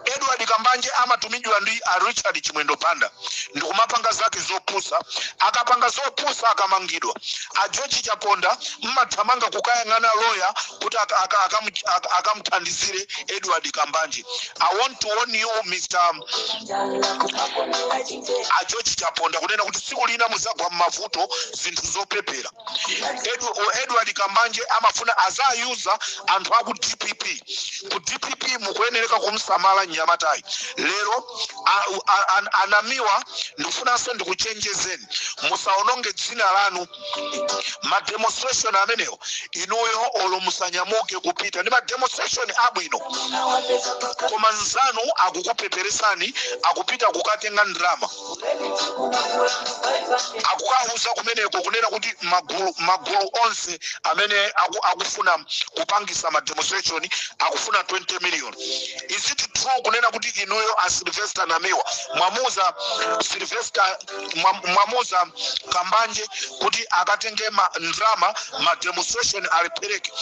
Edward Kambanje amatumidwa ndi a Richard Chimwendo Banda ndikumapanga zake zopusa. Akapanga zopusa, akamangidwa, a George Chaponda mmathamanga kukayang'ana lawyer kuti akamuthandizire Edward Kambanje. I want to warn you, Mr a George Chaponda, kunena kuti tsiku lina muzagwa mmavuto, zinthu zopepera. Edward Kambanje amafuna azayuza anthu aku DPP. Ku DPP mukuyenereka kumsamala mnyamatayi. Lero anamiwa, ndikufunanso ndikuchenjezeni, musaononge dzina lanu. Ma demonstration amenewo, inuyo olo musanyamuke kupita, ndi ma demonstration abwino, koma nzanu akukupeperesani, akupita kukatenga ndalama, akukauza kumeneko kunena kuti magulu onse amene akufuna kupangisa ma demonstration akufuna 20 million. Is it true kunena kuti inuyo a Sylvester Namiwa mwamuza Sylvester, mwamuza Kambanje kuti akatenge ma ndrama, ma demonstration alipereke?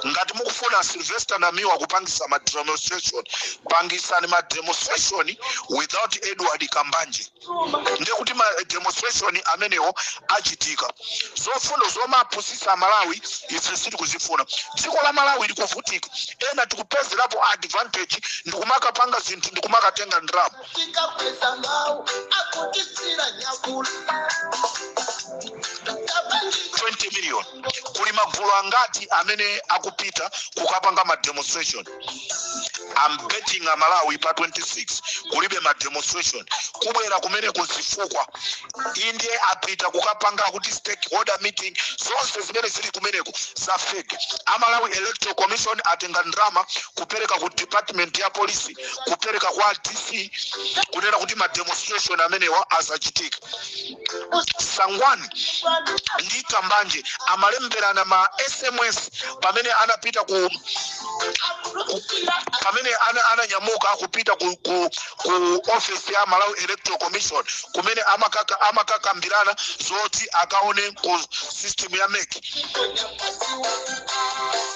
Ngati mukufuna Sylvester Namiwa kupangisa ma demonstration, pangisani ma demonstration without Edward Kambanje, ndiye kuti ma demonstration amenewo achitika. Zofuna zomapusisa Malawi, ife sitikuzifuna. Dziko la Malawi likuvutika, ena tikupezerapo advantage ndikumakapanga zinthu, ndikumakatenga ndalama. Tikapeza ngawo akutisira nyakula. 20 million, kuli magulu angati amene akupita kukapanga ma demonstration? I'm betting Amalawi, pa 26 kulibe ma demonstration. Kubwera kumene kuzifukwa indiye apita kukapanga kuti stakeholder meeting, zonse zimene zili kumeneko za fake. Amalawi Electoral Commission atenga ndrama kupereka ku department ya polisi, kupereka kwa DC, kunena kuti ma demonstration amenewa asachitika. Sangwani ndi Kambanje amalemberana ma SMS pamene anapita ku pamene ananyamuka akupita ku office ya Malawi Electoral Commission, kumene amakakambirana zoti akaone ku system ya MEC.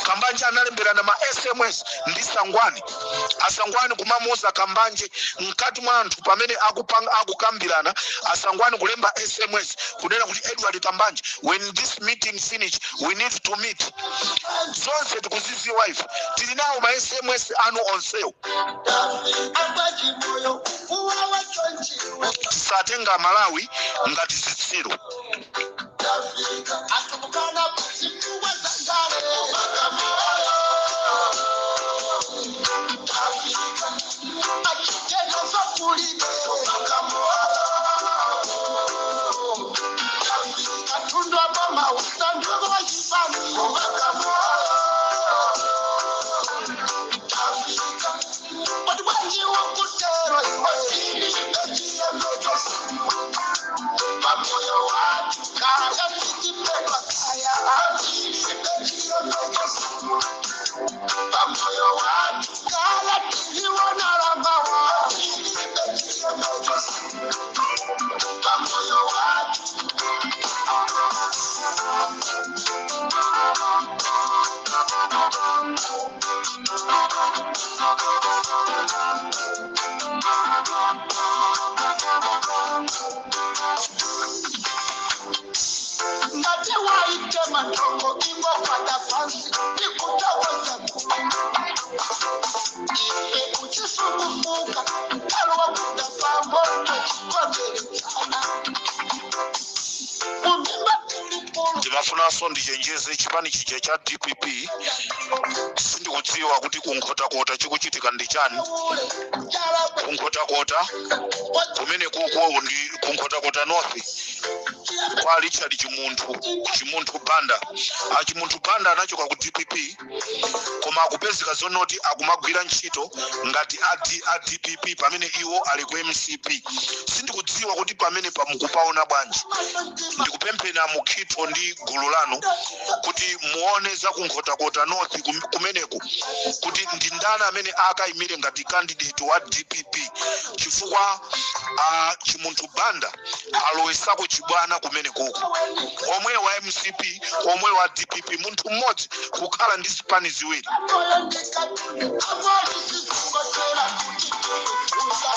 Kambanje analemberana ma SMS ndi Sangwani, asangwani kumamuuza Kambanje mkati mwa anthu pamene akukambirana, asangwani kulemba SMS kunena kuti, "Edward Kambanje, when this meeting finish, we need to meet." Zonse tikuziziwa ife, tili nawo ma SMS anu onsewo. Akwachimoyo kuwawa chonchiwe. Tisatenga Malawi ngati zitsiru. Atukana pasituwa zangale. Afrika achitendo zokulibe. Katundu aboma usanduko wachipani. Afrika but bwanji wakutero iwe pamoyo watu kaya sikipendwa kaya pamoyo watu kaya tiliona rambawa pamoyo watu. Siwaite matoko ingokwata pansi ikutawaza ife uchisukufuka mtalo wa kutapambo tochikondelezana mumimba tulipulu. Ndimafunanso ndichenjeze chipani chija cha DPP. Sindikudziwa kuti kuNkhotakota chikuchitika ndi chani. Ule jalabwe. KuNkhotakota kumene kuko ndi kuNkhotakota North kwa Richard Chimunthu, Chimunthu Banda. A Chimunthu Banda anachoka ku DPP, koma akupezeka zonoti akumagwira ntchito ngati a DPP pamene iwo ali ku MCP. Sindikudziwa kuti pamene pamukupaona bwanji. Ndikupempheni Mukhitho ndi gulu lanu kuti muone za kuNkhotakota North kumeneku kuti ndi ndani amene akayimire ngati candidate wa DPP, chifukwa Chimunthu Banda alowesako chibwana kumene koko, omwe wa MCP, omwe wa DPP, munthu mmodzi kukhala ndi zipani ziwiri. Moyo ndikatuni amoli sizungotela kuti tukuza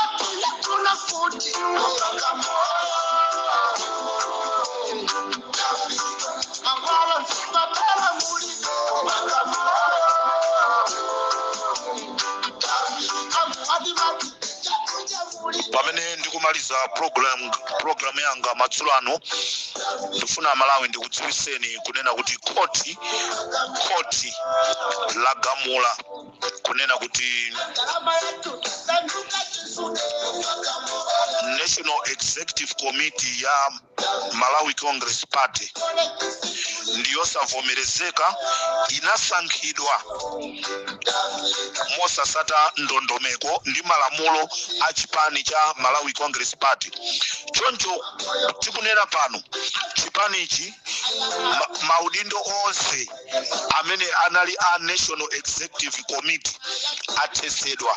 Atula kuna futi Mangwala mabala mulibe Adi mati chakuja mulibe. Pamene ndikumaliza program yanga madzulo ano, ndifuna Malawi ndikudziwiseni kunena kuti khoti lagamula kunena kuti Ndalama yathu sanduka chisude. National Executive Committee ya Malawi Congress Party ndiyosavomerezeka, inasankhidwa mosasata ndondomeko ndi malamulo a chipani cha Malawi Congress Party. Choncho tikunena pano, chipanichi maudindo onse amene anali a National Executive Committee athesedwa.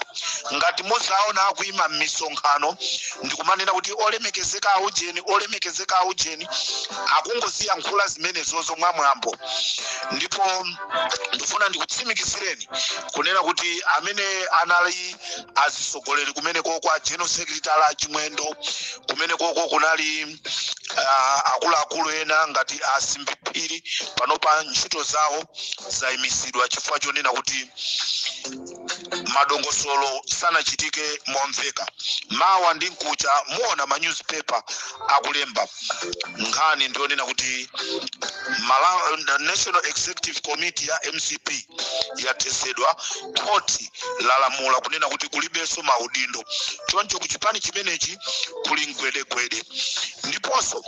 Ngati muzaona akuyima m'misonkhano ndikumanena kuti olemekezeka aujeni, olemekezeka aujeni, akungoziyankhula zimenezozo mwamwambo. Ndipo ndifuna ndikutsimikizireni kunena kuti amene anali azisogoleri kumeneko kwa General Secretary Achimwendo, kumene koko kunali akuluakulu ena ngati Asimbiphiri, panopa ntchito zawo zayimisidwa chifukwa chonena kuti madongosolo sanachitike momveka. Mawa ndi mkucha muona ma newspaper akulemba nkhani ndionena kuti National Executive Committee ya MCP yathesedwa. Khoti lalamula kunena kuti kulibenso maudindo, choncho kuchipani chimenechi kuli mgwedegwede. Ndiponso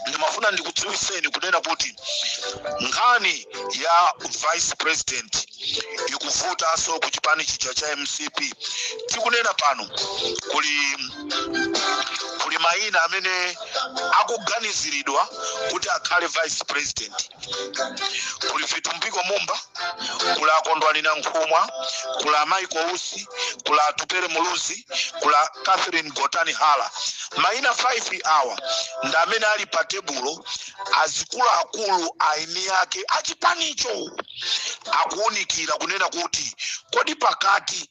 ndimafuna ndikudziwiseni kunena kuti nkhani ya vice president ikuvutanso ku chipani chija cha MCP. Tikunena pano kuli mayina amene akuganiziridwa kuti akhale vice president. Kuli Vitumbiko Mumba, kuli Akondwani Nankhumwa, kuli Michael Usi, kuli Atupere Muluzi, kuli Catherine Gotani Hala. Mayina 5 awa ndi amene ali pa tebulo. Azikuluakulu aini ake achipanicho akuwunikira kunena kuti kodi pakati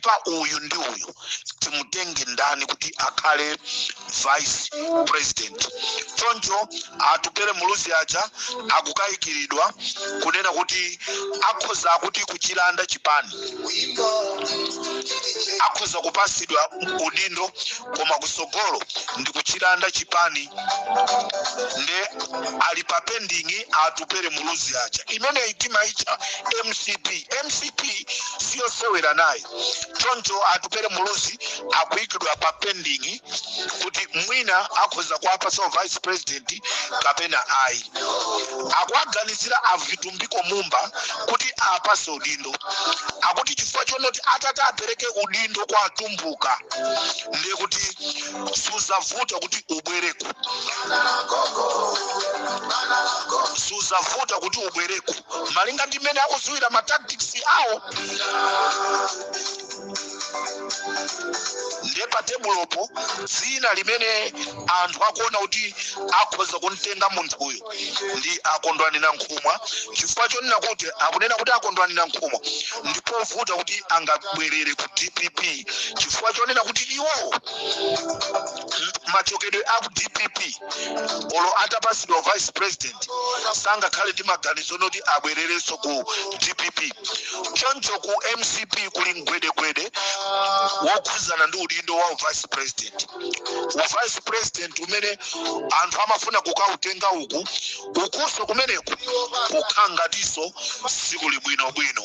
pa uyu ndi uyu timutenge ndani kuti akhale vice president? Choncho Atupere Muluzi aja akukayikiridwa kunena kuti akhoza kuti kuchilanda chipani, akhoza kupasidwa udindo koma kusogolo ndi kuchilanda chipani. Nde ali pa pending Atupere Muluzi aja. Imeneyi timaitcha MCP. MCP siyosewera naye. Choncho Atupere Muluzi akuyikidwa pa pending kuti mwina akhoza kuwapasa vice president kapena ayi. Akuaganizira Avitumbiko Mumba kuti apase udindo, akuti chifukwa chonoti atati apereke udindo kwa Atumbuka ndiye kuti suzavuta kuti ubwereko, suzavuta kuti ubwereko, malinga ndi mmene akuziwira ma tactics awo. Ndiye pa tebulopo dzina limene anthu akuona kuti akhoza kumtenga munthuyo ndi Akondwani Nankhumwa, chifukwa chonena kuti akunena kuti Akondwani Nankhumwa ndipovuta kuti angabwerere ku DPP, chifukwa chonena kuti iwowo machokedwe aku DPP, olo atapasidwa vice president, sangakhale ndi maganizo noti abwererenso ku DPP. Choncho ku MCP kuli mgwedegwede wokhuzana ndi udindo wa vice president, vice president umene anthu amafuna kukautenga uku ukuso kumeneku kukhala ngatinso sikuli bwinobwino.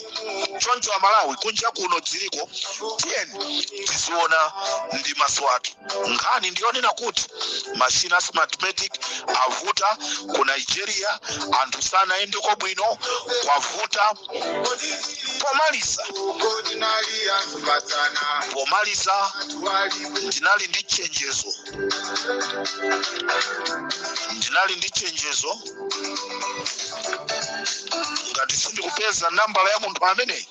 Choncho Amalawi, kunja kuno dziliko, tiyeni tiziona ndi maso athu. Nkhani ndiyonena kuti machine Smartmatic avuta ku Nigeria, anthu sanayendeko bwino, kwavuta. Pomaliza, ndinali ndi chenjezo. Ngati sindikupeza nambala ya munthu ameneyi,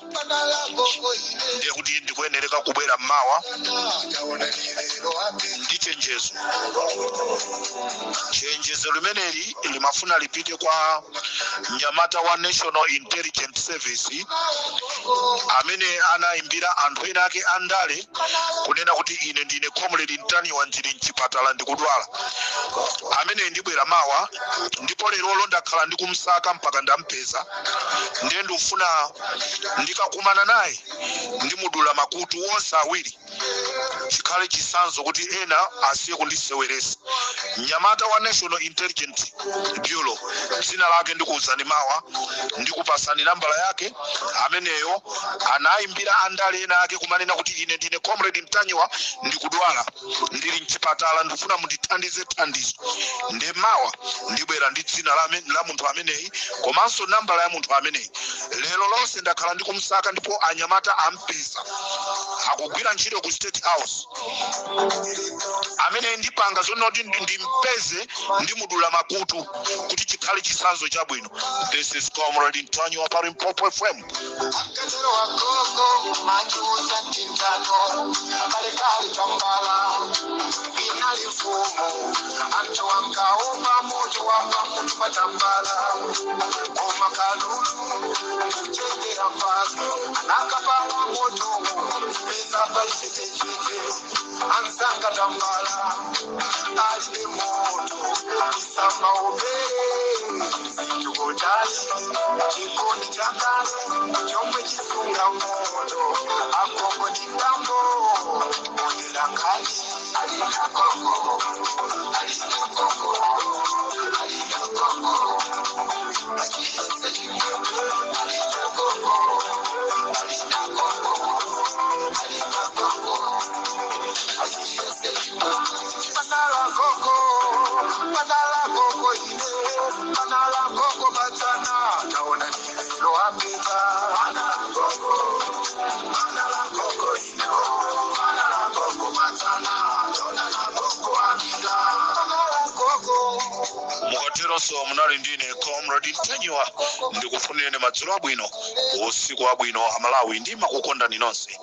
ndiye kuti ndikuyenereka kubwera mmawa ndi chenjezo. Chenjezo limeneli limafuna lipite kwa mnyamata wa National Intelligence Service amene anayimbira anthu ena ake andale kunena kuti ine ndine Comrade Ntanyiwa, ndili mchipatala, ndikudwala. Amene ndibwera mawa, ndipo lerolo ndakhala ndikumsaka mpaka ndampeza. Ndiye ndikufuna ndikakumana naye ndimudula makutu onse awiri, chikhale chisanzo kuti ena asiye kundiseweresa. Mnyamata wa National Intelligence Bureau, dzina lake ndikuwuzani mawa, ndikupasani nambala yake. Ameneyo anayimbira andale ena ake kumanena kuti ine ndine Comrade Mtanyiwa, ndikudwala, ndili mchipatala, ndikufuna mundithandize thandizo. Ndi mawa ndibwera ndi dzina la munthu ameneyi komanso nambala ya munthu ameneyi. Lero lonse ndakhala ndikumsaka ndipo anyamata ampeza, akugwira ntchito ku State House. Amene ndipanga zonoti ndimpeze, ndimudula makutu kuti chikhale chisanzo chabwino. This is Comrade Ntanyiwa pa Limpopo FM. Akatero wagogo machuza ntintano kalekale tambala inali mfumu, anthu ankaopa moto wapa mutu patambala, koma kalulu kuchenjera mpasi anakapala moto pesa palichitechite. Ansanga tambala alibe moto isamaobere zitukodali chikondi chakale chomwe chisunga moto agogo ndidambo onelangali alina gogo, alina gogo, alina gogo, achiyese chimwe, alina gogo, alina gogo, alina gogo, achiyese chimwe. Panala gogo, panala gogo ine, panala gogo batana taona nilelo apita. Panala gogo, panala gogo ine, panala gogo batana taona na gogo apita, panala gogo. Mukateronso, munali ndine Comrade Ntanyiwa, ndikufunireni madzulo abwino, usiku wabwino. Amalawi, ndimakukondani nonse.